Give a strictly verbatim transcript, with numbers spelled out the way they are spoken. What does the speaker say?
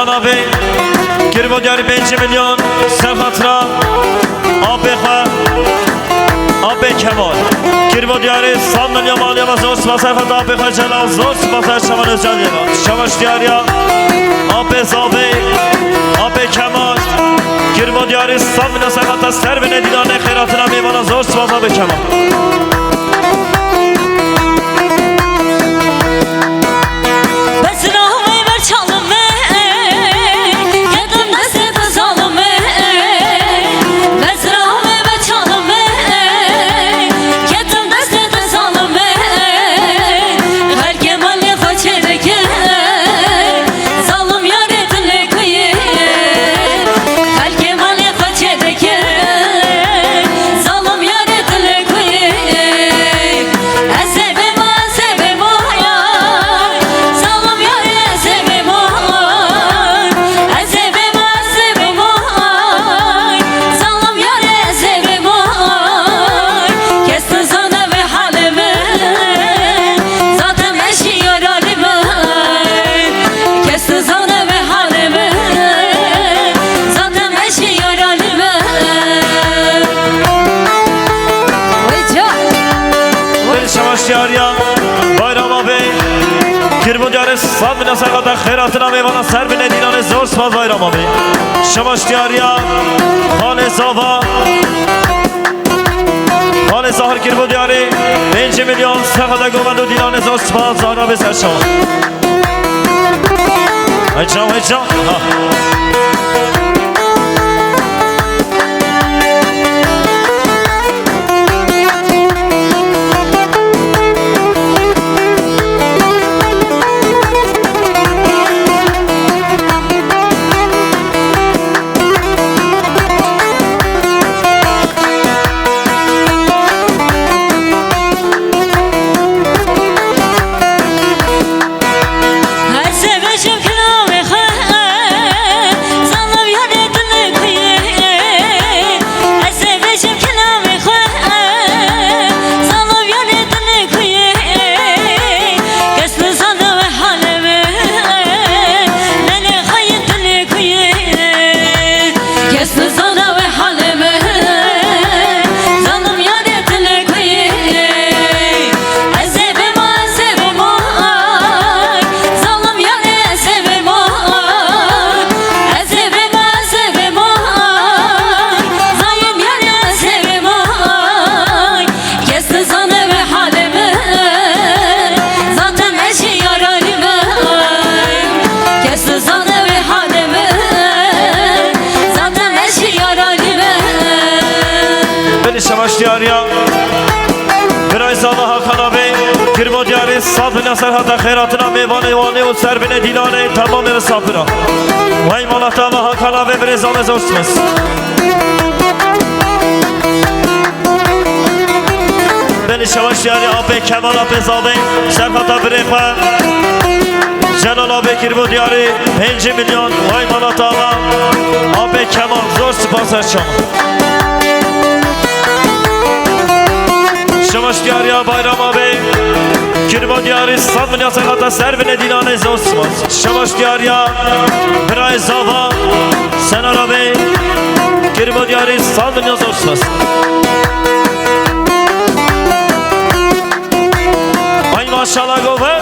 Navê Kirvo Diyarî pêncî milyon ser xatira apê xwe, apê Kemal. Kirvo Diyarî sed milyon malê ve zor spas ser xatira apê xwe Celal, zor spas ser Şaban Özcan Celal. Şabaş Diyarî ya apê Zavê, apê Kemal. Kirvo Diyarî sed milyon ser xatira ser binê dîlanê xêratina mêvana, zor spas apê Kemal. Bezra me berçalime, ketim destê tu zalime. Bezra me berçalime, ketim destê tu zalime. Xelkê malê xwe çêdike, zalim yarê dilê ku ye. Xelkê malê xwe çêdike, zalim yarê dilê ku ye. Ez ê bêma, ez ê bêma, zalim yarê ez ê bêma. Ez ê bêma, ez ê bêma, zalim yarê ez ê bêma. Kes nizane vê halê min, zaten ez jî yaralî me. Kes nizane vê halê min, zaten ez jî yaralî me. Wê ca. Wê şabaş Diyarî ya Bayrama Bey. Kirvo Diyarî sed milyon ser xatira xêratina mêvana ser binê dîlanê, zor spas Bayrama Bey. Şabaş Diyarî ya Xalê Zava. Xalê Zahir Kirvo Diyarî pêncî milyon ser xatira govend û dîlanê, zor spas Zahra Bey, ser çawa. Hey çawa, hey çawa. Ha. Ez ê bêjim kilamê xwe, zalim yarê dilê ku ye. Ez ê bêjim kilamê xwe, zalim yarê dilê ku ye. Kes nizane wê halê min, nenê xwe yê dilê ku ye. Kes nizane wê halê min, zalim yarê dilê ku ye. Ez ê bêma, ez ê bêma, zalim yarê ez ê bêma. Ez ê bêma, ez ê bêma, zalim yarê ez ê bêma. Kes nizane wê halê min, zaten ez jî yaralî me. Kes nizane wê halê min, zaten ez jî yaralî me. Belê şabaş Diyarî ya. Birayê Zava Hakan abi, Kirvo Diyarî, sed milyon ser xatira xêratina mêvanê Wanê û ser binê dîlanê temamê misafiran. Wey mala te ava Hakan abi, birê Zavê, zor spas. Belê şabaş Diyarî, apê Kemal, apê Zavê, ser xatira birê xwe Celal abi, Kirvo Diyarî, pêncî milyon, wey mala te ava, apê Kemal, zor spas, ser çawa. Şabaş Diyarî ya Bayram abi, Kirvo Diyarî, sed milyon ser xatira ser binê dîlanê, zor spas. Şabaş Diyarî ya birayê Zava Senar abi, Kirvo Diyarî, sed milyon, zor spas. Ay maşallah gove.